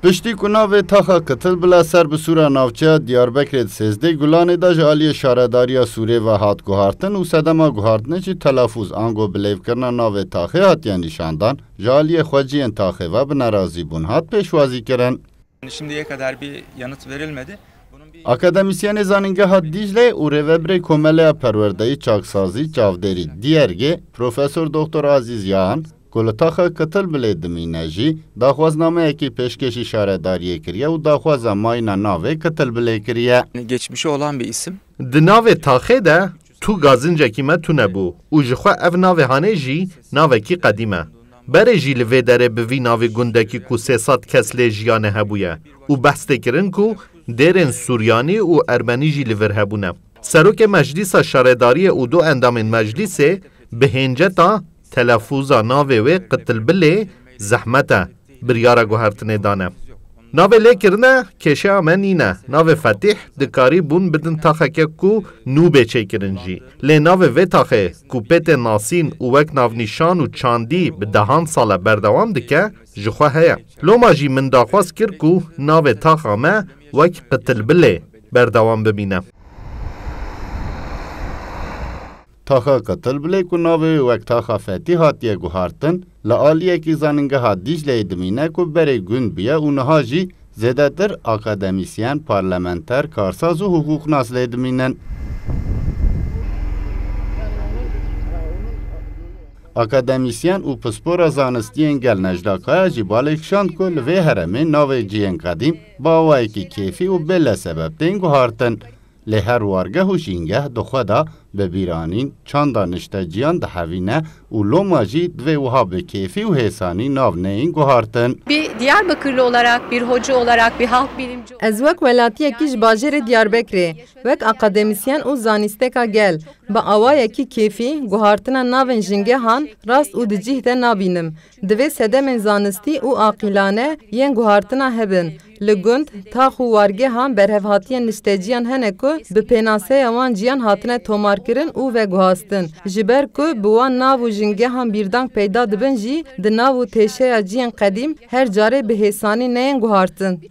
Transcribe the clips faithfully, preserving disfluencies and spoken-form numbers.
Piştî ku navê taxa Kitilbile ser bi sûra navçeya Diyarbekirê di sêzdeh Gulanê de ji aliyê şaredariya Sûrê ve hat guhartin û sedema guhartinê jî telafûz ango bilêvkirina navê taxê hatiye nîşandan, ji aliyê xweciyên taxê ve bi nerazîbûn hat pêşwazîkirin. Şimdiye kadar bir yanıt verilmedi. Bunun bir Akademîsyenê Zanîngeha Dîcleyê û Rêvebirê Komeleya Perwerdeyî Çaksazî Çavdêrî Diyergê, Profesor Doktor Azîz Yağan, ku li taxa Kitilbilê dimîne jî, daxwaznameyekî pêşkêşî şaredariyê kiriye û daxwaza mayîna navê Kitilbilê kiriye. Geçmişi olan bir isim. Di navê taxê de tu gazincekî me tune bû û ji xwe ev navê hanê jî navekî qedîm e. Berê jî li vê derê bi vî navê gundekî ku sê sed kes lê jiyane hebûye û behs tê kirin ku dêrên Suryanî û Ermenî jî li vir hebûne. Serokê Meclîsa Şaredariyê û du endamên Meclîsê bi hênceta telafûza navê wê Qitilbilê zehmet e, biryara guhertinê dane. Navê lê kirine kêşeya me nîne. Navê Fetîh dikarî bûn bidin taxeke ku nû bê çêkirin jî. Lê navê vê taxê ku pê tê nasîn û wek navnîşan û çandî bi dehan sal e berdewam dike, ji xwe heye. Loma jî min daxwaz kir ku navê taxa me wek Qitilbilê berdewam bimîne. Taxa Qitilbilê ku navê wê wek Taxa Fetî hatiye guhartin, li aliyekî Zanîngeha Dîcleyê dimîne ku berê gund bûye û niha jî zêdetir akademîsyen, parlamenter, karsaz û hiqûqnas lê dimînin. Akademîsyen û pispora zanistiyên gel Necla Kaya jî balê kişand ku li vê herêmê navê cihên qedîm bi awayekî kêfî û bêle sebeb tên guhartin. Lê her wargeh û jîngeh di xwe de bi bîranîn, çanda nişteciyan dihevîne û loma jî divê wiha bi kêfî û hêsanî nav neyên guhartin. Bir Diyarbakırlı olarak, bir hoca olarak, bir halk bilimci Ez wek welatiyekî ji bajêrê Diyarbekirê, wek akademîsyen û zanîsteka gel, bi awayekî kêfî guhartina navên jingehan rast û di cih de nabînim. Divê sedemên zanistî û aqîlane yên guhartina hebin. Li gund, tax û wargehan berhevhatiyên nişteciyan hene ku bi pênaseya wan ciyan hatine tomarkirin û veguhastin. Ji ber ku bi wan nav û jingehan bîrdang peyda dibin jî, di nav û têşeya ciyên qedîm her carê bi hêsanî neyên guhartin.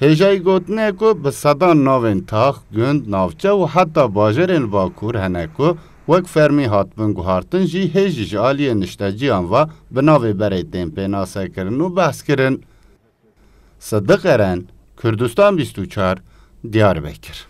Hêjayî gotinê ku bi sedan navên tax, gund, navçe û heta bajêrên Bakur hene ku wek fermî hatibin guhartin jî hê jî ji aliyê nişteciyan ve bi navê berê tên pênasekirin û behskirin. Sidiq Eren, Kurdistan bîst û çar, Diyarbekir.